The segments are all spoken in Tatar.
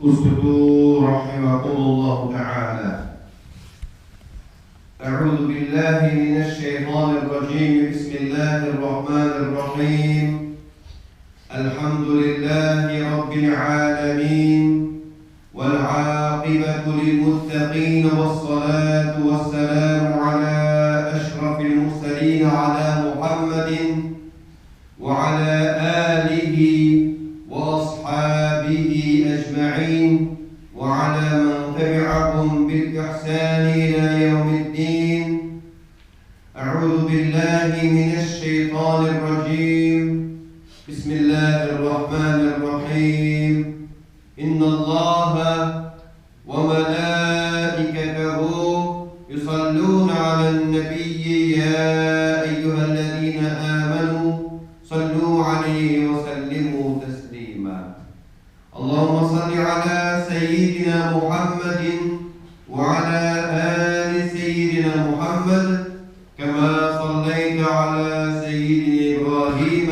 اسكتوا رحمكم الله تعالى. أعوذ بالله من الشيطان الرجيم. بسم الله الرحمن الرحيم. الحمد لله رب العالمين، والعاقبة للمتقين، والصلاة والسلام على أشرف المرسلين، على محمد وعلى آله وأصحابه أجمعين، وعلى من تبعهم بالإحسان إلى يوم الدين. أعوذ بالله من الشيطان الرجيم. بسم الله الرحمن الرحيم. إن الله وملائكته يصلون على النبي يا أيها الذين آمنوا صلوا عليه وسلموا تسليما. اللهم صل على سيدنا محمد وعلى آل سيدنا محمد كما صليت على سيدنا إبراهيم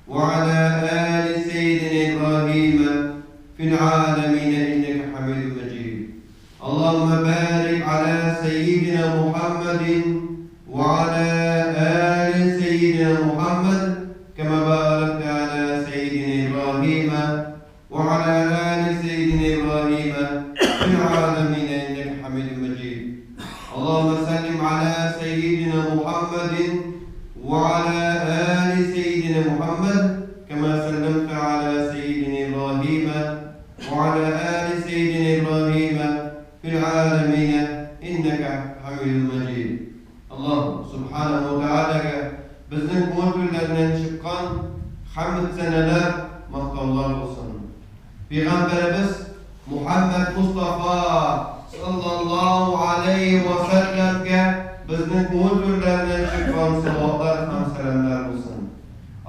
وعلى آل سيدنا إبراهيم في العالمين إنك حميد مجيد. اللهم بارك على سيدنا محمد وعلى آل سيدنا محمد كما باركت على سيدنا إبراهيم وعلى آل سيدنا إبراهيم في العالمين إنك حميد مجيد. اللهم سلم على سيدنا محمد وعلى آل سيدنا محمد كما سلمت على سيدنا إبراهيم وعلى آل سيدنا إبراهيم في العالمين إنك حميد مجيد. Аллаһ Субханаһу ва Тәгаләгә безнең күңел түрләреннән чыккан хәмд-сәнәләр, мактаулар булсын. Пәйгамбәребез Мухәммәд Мостафа саллаллаһу алейһи ва сәлләмгә безнең күңел түрләреннән чыккан салаватлар һәм сәламнәр булсын.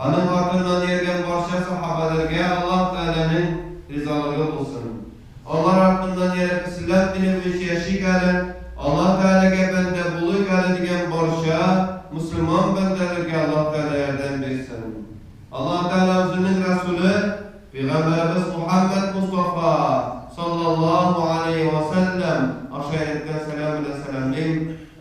Аның артыннан ияргән барча сахабәләргә Аллаһ Тәгаләнең ризалыгы булсын. Алар артыннан ияреп Ислам дине буенча яшик әле, Аллаһ Тәгаләгә бәндә булыйк әле дигән барча мөселман бәндәләргә Аллаһ Тәгалә ярдәм бирсен. Аллаһ Тәгалә үзенең Рәсүле, Пәйгамбәребез Мухәммәд Мостафа, саллаллаһу алейһи вә сәлләм, аша әйткән сәлам белән сәламлим.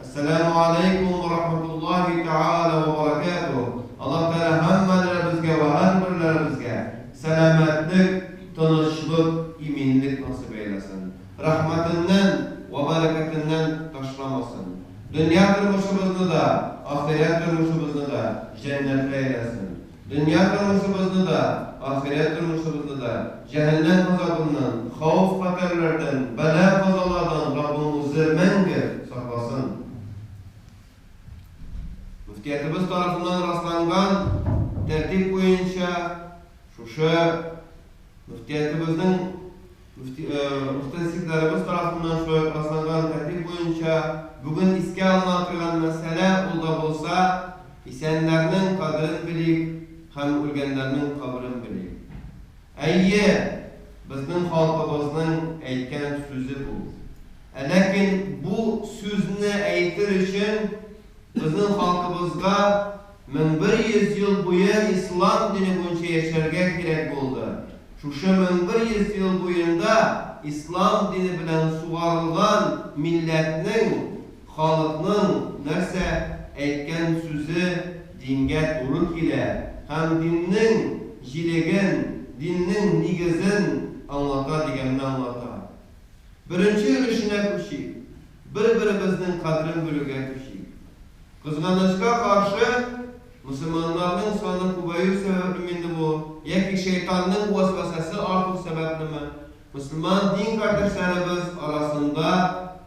Әссәләмү алейкум вә рахматуллаһи тәгалә вә баракатуһ. Аллаһ Тәгалә һәммәләребезгә вә һәрберләребезгә сәламәтлек, тынычлык, иминлек насыйп әйләсен. Рәхмәтеннән вә бәрәкәтеннән ташламасын. Дөнья тормышыбызны да, ахирәт тормышыбызны да җәннәтле әйләсен. Дөнья тормышыбызны да, ахирәт тормышыбызны да җәһәннәм газабыннан, хәвеф-хәтәрләрдән, бәла-казалардан Раббым үзе мәңге сакласын. Мөфтиятебез тарафыннан расланган тәртип буенча шушы мөфтиятебезнең мөхтәсибләребез тарафыннан шулай ук расланган тәртип буенча бүген искә алына торган мәсьәлә ул да булса, исәннәрнең кадерен белик һәм үлгәннәрнең каберен белик. Әйе, безнең халкыбызның әйткән сүзе бу. Ә ләкин бу сүзне әйтер өчен безнең халкыбызга 1100 ел буе ислам дине буенча яшәргә кирәк булды. Шушы 1100 ел буенда ислам дине белән сугарылган милләтнең, халыкның нәрсә әйткән сүзе дингә туры килә һәм диннең җилеген, диннең нигезен аңлата дигәнне аңлата. Беренче өлешенә күчик, бер-беребезнең кадерен белүгә күчик. Кызганычка каршы, мөселманнарның саны күбәю сәбәплеме инде бу, яки шәйтанның вәсвәсәсе арту сәбәплеме, мөселман дин кардәшләребез арасында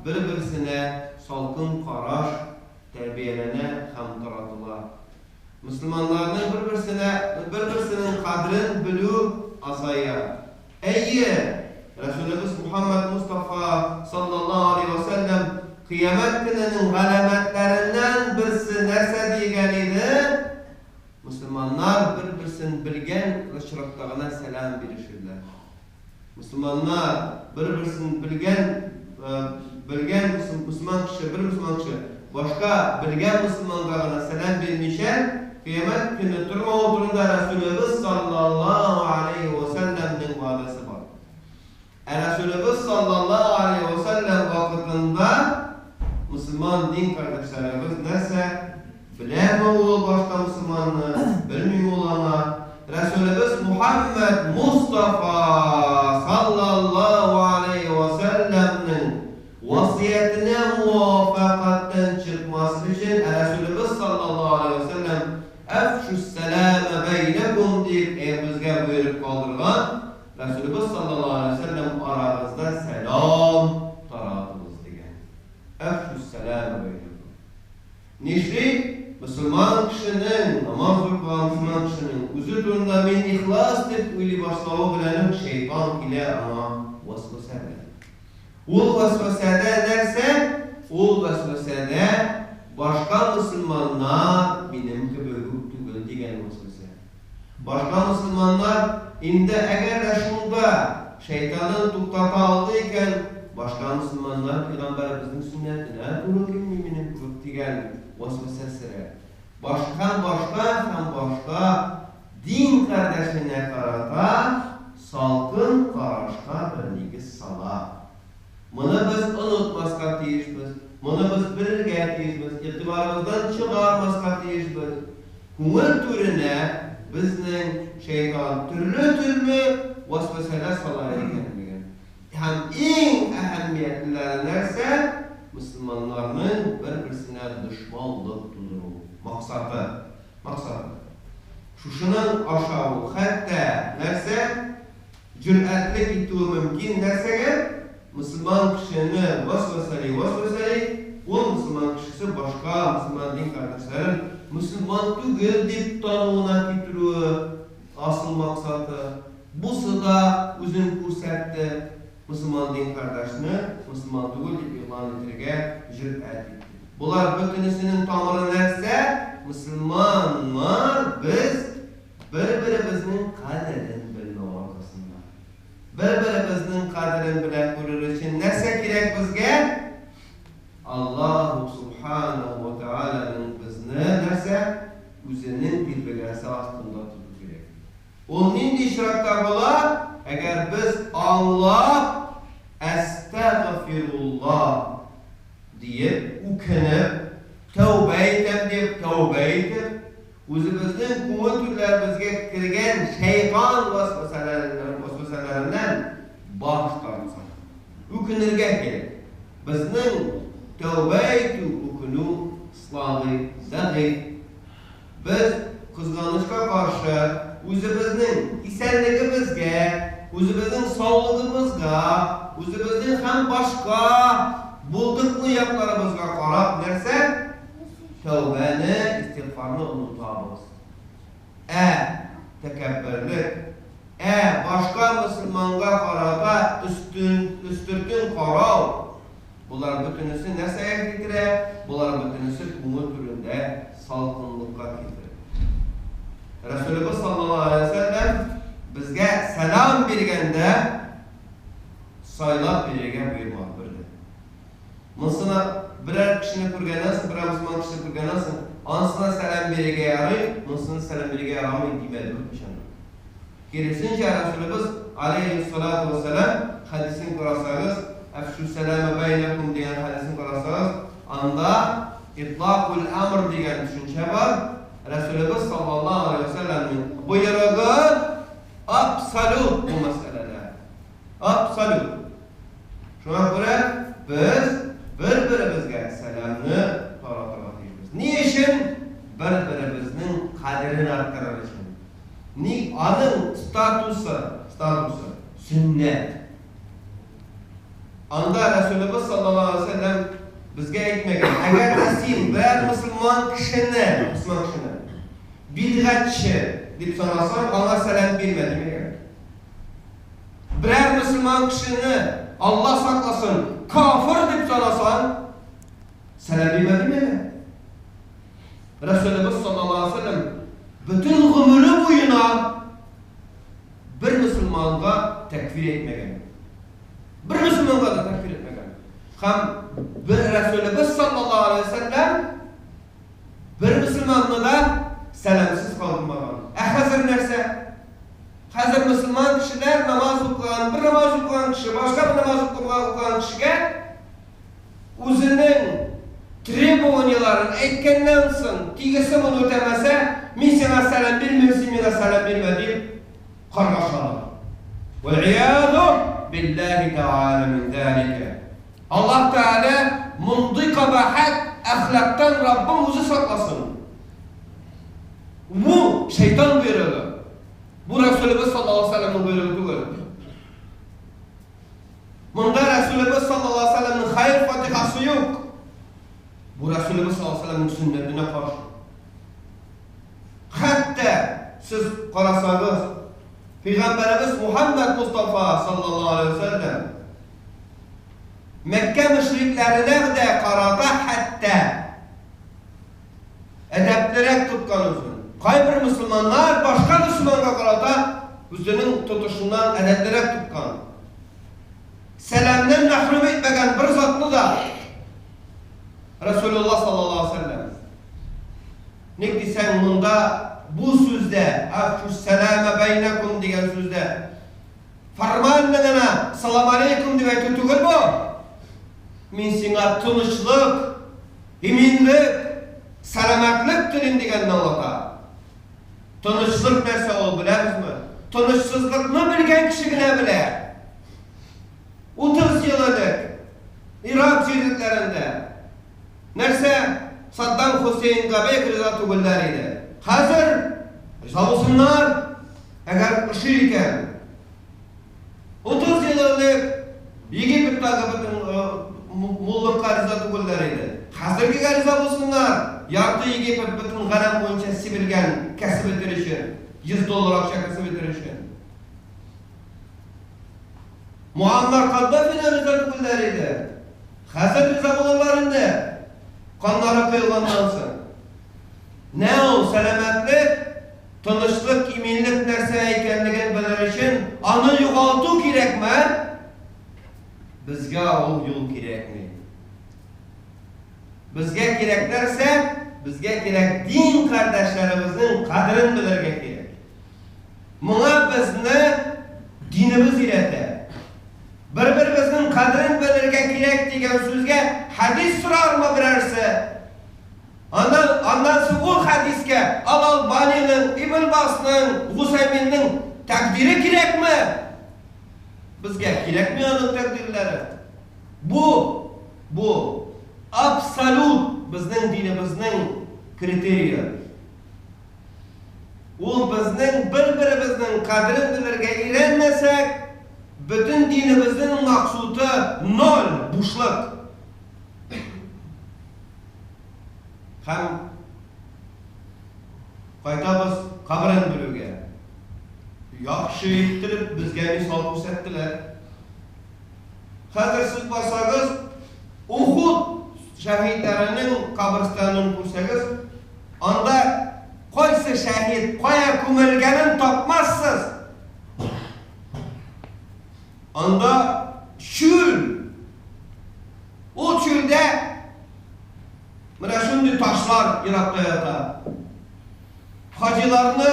бер-берсенә салкын караш тәрбияләнә һәм таратыла. Мөселманнарның бер-берсенә, бер-берсенең кадерен белү азая. Әйе, Рәсүлебез Мухәммәд Мостафа саллаллаһу алейһи вә сәлләм Кыямәт көненең галәмәтләреннән берсе нәрсә дигән иде? Мөселманнар бер-берсен белгән очракта гына сәлам бирешерләр. Мөселманнар бер-берсен белгән, белгән мөселман кеше, бер мөселман кеше башка белгән мөселманга гына сәлам бирмичә, Кыямәт көне тормавы турында Рәсүлебез саллаллаһу алейһи вә сәлләмнең вәгъдәсе бар. Мөхәммәд Мостафа саллаллаһу алейһи вә сәлләмнең васыятенә муафәкатьтән чыкмас өчен, ә Рәсүлебез саллаллаһу алейһи вә сәлләм Әфшүс-сәләмә бәйнәкүм дип безгә боерып калдырган, Рәсүлебез саллаллаһу алейһи вә сәлләм арагызда сәлам таратыгыз дигән. Әфшүс-сәләмә бәйнәкүм. Нишли? Мөселман кешенең, намаз укыган мөселман кешенең үзе турында мин ихлас дип уйлый башлавы белән үк шәйтан килә аңа вәсвәсә белән. Ул вәсвәсәдә нәрсә? Ул вәсвәсәдә башка мөселманнар минем кебек үк түгел дигән вәсвәсә. Башка мөселманнар инде әгәр дә шунда шәйтанын туктата алды икән, башка мөселманнар пәйгамбәребезнең сөннәтенә туры килми минем кебек дигән вәсвәсә серә. Башка башка һәм башка дин кардәшенә карата салкын карашка бер нигез сала. Моны без онытмаска тиешбез, моны без белергә тиешбез, игътибарыбыздан чыгармаска тиешбез. Күңел түренә безнең шәйтан төрле-төрле вәсвәсәләр сала икәнлеген. Һәм иң әһәмиятлеләре нәрсә? Мөселманнарның бер-берсенә дошманлык тудыру максаты. Максаты. Шушының аша ул хәтта нәрсә? Җөрьәтлек итүе мөмкин нәрсәгә? Мөселман кешене вәсвәсәли вәсвәсәли, ул мөселман кешесе башка мөселман дин кардәшләрен мөселман түгел дип тануына китерүе асыл максаты. Бусы да үзен күрсәтте, мөселман дин кардәшне мөселман түгел дип игълан итергә җөрьәт итте. Болар бөтенесенең тамыры нәрсә? Мөселманнар без Бер-беребезнең кадерен белмәү аркасында. Бер-беребезнең кадерен белә күрер өчен нәрсә кирәк безгә? Аллаһу Субханаһу ва Тәгаләнең безне нәрсә? Үзенең дилбегәсе астында тоту кирәк. Ул нинди очракта була? Әгәр без аңлап, Әстәгъфируллаһ диеп, үкенеп, тәүбә итәм дип, тәүбә итеп, Үзебезнең күңел түрләребезгә кергән шәйтан вәсвәсәләреннән баш тартсак, үкенергә кирәк. Безнең тәүбә итү, үкенү слабый, зәгыйфь. Без, кызганычка каршы, үзебезнең исәнлегебезгә, үзебезнең саулыгыбызга, үзебезнең һәм башка булдыклы якларыбызга карап нәрсә? Тәүбәне, истигъфарны онытабыз. Ә тәкәбберлек, ә башка мөселманга карата өстен, өстертен карау, болар бөтенесе нәрсәгә китерә? Болар бөтенесе күңел түрендә салкынлыкка китерә. Рәсүлебез саллаллаһу алейһи ва сәлләм безгә сәлам биргәндә сайлап бирергә боермады бер дә. Монысына берәр кешене күргәннән соң, берәр мөселман кешене күргәннән соң, анысына сәлам бирергә ярый, монысына сәлам бирергә ярамый димәде беркайчан да. Киресенчә, Рәсүлебез, аләйһиссалату вәссәлам, хәдисен карасагыз, Әфшүссәләмә бәйнәкүм дигән хәдисен карасагыз, анда итлакул әмр дигән төшенчә бар. Рәсүлебез саллаллаһу аләйһи вәсәлләмнең боерыгы абсолют бу мәсьәләдә. Абсолют. Шуңа күрә без бер-беребезгә сәламне таратырга тиешбез. Ни өчен? Бер-беребезнең кадерен арттырыр өчен. Ни аның статусы, статусы сөннәт. Анда Рәсүлебез саллаллаһу алейһи ва сәлләм безгә әйтмәгән, әгәр дә син берәр мөселман кешене, мөселман кешене бидгатьче дип санасаң, аңа сәлам бирмә димәгән. Берәр мөселман кешене, Алла сакласын, кафыр дип санасаң, сәлам бирмә димәгән. Рәсүлебез саллаллаһу алейһи ва сәлләм бөтен гомере буена бер мөселманга тәкфир әйтмәгән. Бер мөселманга да тәкфир әйтмәгән. Һәм бер Рәсүлебез саллаллаһу алейһи ва сәлләм бер мөселманны да сәламсез калдырмаган. Ә хәзер нәрсә? Хәзер мөселман кешеләр намаз укыган, бер намаз укыган кеше башка бер намаз укыган кешегә үзенең требованиеләрен әйткәннән соң, тигесе моны үтәмәсә, мин сиңа сәлам бирмим, син миңа сәлам бирмә дип. Каргашалар. Вәлгыязу биллаһи тәгалә мин зәликә. Аллаһ Тәгалә мондый кабахәт әхлактан Раббым үзе сакласын. Бу шайтан боерыгы. Бу Рәсүлебез саллаллаһу алейһи ва сәлләмнең боерыгы түгел. Монда Рәсүлебез саллаллаһу алейһи ва сәлләмнең хәер-фатихасы юк. Бу Рәсүлебез саллаллаһу алейһи ва сәлләмнең сөннәтенә каршы. Хәтта сез карасагыз, Пәйгамбәребез Мухаммад Мустафа саллаллаһу алейһи ва сәлләм Мәккә мөшрикләренә дә карата хәтта әдәплерәк тоткан үзен. Кайбер мөселманнар башка мөселманга карата үзенең тотышыннан әдәплерәк тоткан. Сәламнән мәхрүм итмәгән бер затны да Расулуллаһ саллаллаһу алейһи ва сәлләм. Ник дисәң, монда бу сүздә, Әфшүс-сәлама бәйнәкүм дигән сүздә формально гына салам алейкум дип әйтү түгел бу. Мин сиңа тынычлык, иминлек, сәламәтлек телим дигәнне аңлата. Тынычлык нәрсә ул, беләбезме? Тынычсызлыкны белгән кеше генә белә. 30 ел элек Ирак җирлекләрендә Нәрсә, Саддам Хөсәенга бик риза түгелләр иде. Хәзер риза булсыннар, әгәр ошый икән. 30 ел элек Египеттагы бөтен муллыкка риза түгелләр иде. Хәзергегә риза булсыннар, ярты Египет бөтен галәм буенча сибелгән кәсеп итер өчен, 100 доллар акча кәсеп итер өчен. Муаммар Каддафидан риза түгелләр иде. Хәзер риза булырлар инде, каннары коелганнан соң. Нә ул сәламәтлек, тынычлык, иминлек нәрсә икәнлеген белер өчен аны югалту кирәкме? Безгә ул юл кирәкми. Безгә кирәк нәрсә? Безгә кирәк дин кардәшләребезнең кадерен белергә кирәк. Моңа безне динебез өйрәтә. Бер-беребезнең кадерен белергә кирәк дигән сүзгә хәдис сорармы берәрсе? Аннан, аннан соң ул хәдискә Ал-Албаниның, Ибн Басның, Гусәйминнең тәкъдире кирәкме? Безгә кирәкми аның тәкъдирләре. Бу, бу абсолют безнең динебезнең критерие. Ул безнең бер-беребезнең кадерен белергә өйрәнмәсәк, бөтен динебезнең максуты ноль, бушлык. Һәм кайтабыз каберен белүгә. Яхшы иттереп безгә мисал күрсәттеләр. Хәзер сез барсагыз, Ухуд шәһидләренең каберстанын күрсәгез, Анда кайсы шәһид кая күмелгәнен тапмассыз. Анда чүл. Ул чүлдә менә шундый ташлар еракта ята. Хаҗиларны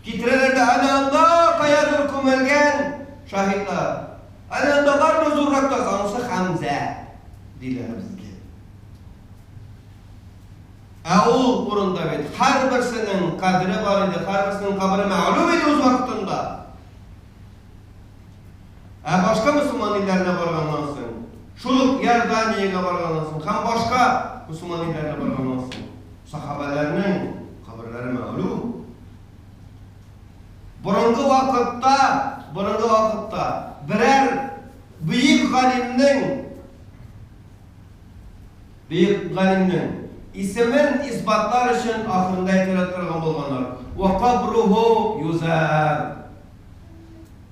китерәләр дә, әнә анда каядыр күмелгән шаһитлар. Әнә анда бармы зуррак таш, анысы Хәмзә, диләр безгә. Ә ул урында бит һәрберсенең кадере бар иде, һәрберсенең кабере мәгълүм иде үз вакытында. Ә башка мөселман илләренә барганнан соң, шул ук Иорданиягә барганнан соң һәм башка мөселман илләренә барганнан соң, сахабәләрнең каберләре мәгълүм. Борынгы вакытта, борынгы вакытта берәр бөек галимнең Бөек галимнең исемен исбатлар өчен ахырында әйтелә торган булганнар, Вә кабруху юзар.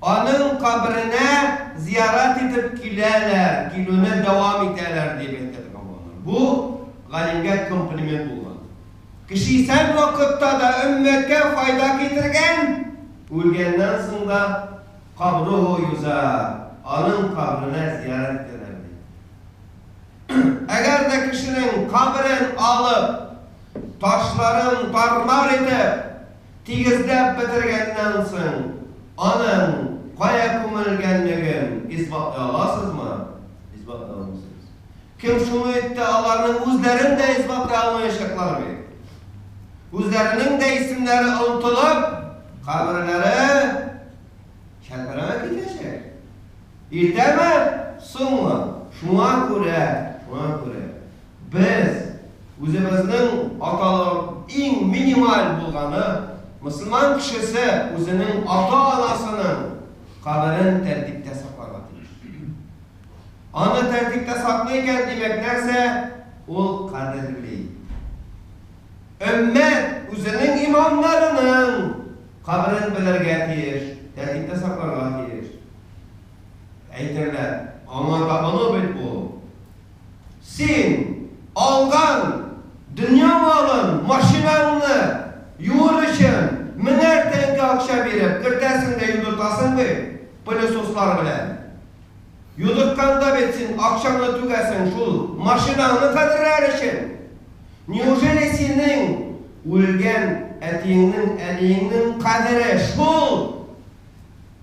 Аның каберенә зиярат итеп киләләр, килүне дәвам итәләр, дип әйтә торган булганнар. Бу галимгә комплимент булган. Кеше исән вакытта да өммәткә файда китергән, үлгәннән соң да кабруху юзар, аның каберенә зиярат итәләр, ди. Әгәр дә кешенең каберен алып, ташларын тар-мар итеп, тигезләп бетергәннән соң, аның кая күмелгәнлеген исбатлый аласызмы? Исбатлый алмыйсыз. Кем шуны итте, аларның үзләрен дә исбатлый алмаячаклар бит. Үзләренең дә исемнәре онытылып, каберләре. Иртәме, соңмы? Шуңа күрә, шуңа күрә без үзебезнең аталык иң минималь булганы, мөселман кешесе үзенең ата-анасының каберен тәртиптә сакларга тиеш. Аны тәртиптә саклый икән, димәк нәрсә? Ул кадерли. Өммәт үзенең имамнарының каберен белергә тиеш, тәртиптә сакларга тиеш. Әйтерләр, аңа табыну бит бу. Син алган дөнья малын, машинаңны юыр өчен меңәр тәңкә акча биреп кертәсең дә юдыртасың бит, пылесослар белән. Юдыртканда бит син акчаңны түгәсең шул машинаңны кадерләр өчен. Неужели синең үлгән әтиеңнең, әниеңнең кадере шул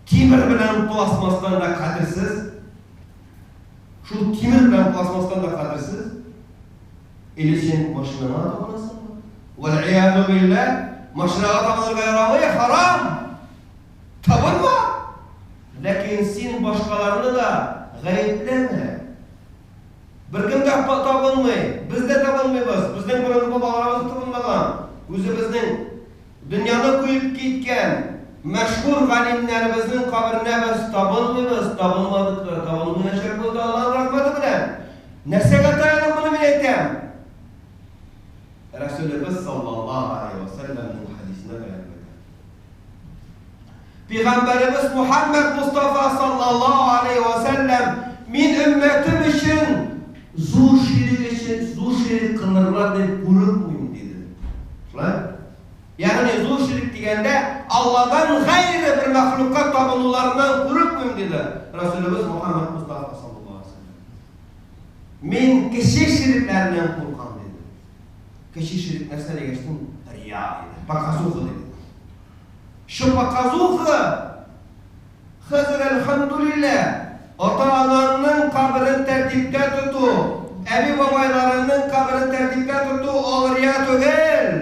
тимер белән пластмасстан да кадерсез? Шул тимер белән пластмасстан да кадерсез? Или син машинаңа табынасыңмы? Вәлгыязу билләһ, машинага табынырга ярамый, харам! Табынма! Ләкин син башкаларны да гаепләмә. Беркем дә табынмый, без дә табынмыйбыз, безнең борынгы бабаларыбыз да табынмаган. Үзебезнең дөньяны куеп киткән мәшһүр галимнәребезнең каберенә без табынмыйбыз, табынмадык та, табынмаячакбыз да Аллаһның рәхмәте белән. Нәрсәгә таянып моны мин әйтәм? Рәсүлебез саллаллаһу алейһи ва сәлләмнең хәдисенә таянып әйтәм. Пәйгамбәребез Мухаммәд Мостафа саллаллаһу алейһи вә сәлләм, Мин өммәтем өчен зур ширек өчен зур ширек кылырлар дип курыкмыйм, диде. Шулай? Ягъни зур ширек дигәндә Алладан гайре бер мәхлукка табынуларыннан курыкмыйм, диде Расулыбыз Мухаммәд Мостафа саллаллаһу алейһи вә сәлләм. Мин кече ширекләреннән куркам, диде. Кече ширек нәрсә дигәчтен, рия диде, показуха диде. Шу показуха хәзер әлхәмдүлилләһ, ата-анаңның каберен тәртиптә тоту, әби-бабайларыңның каберен тәртиптә тоту ал рия түгел.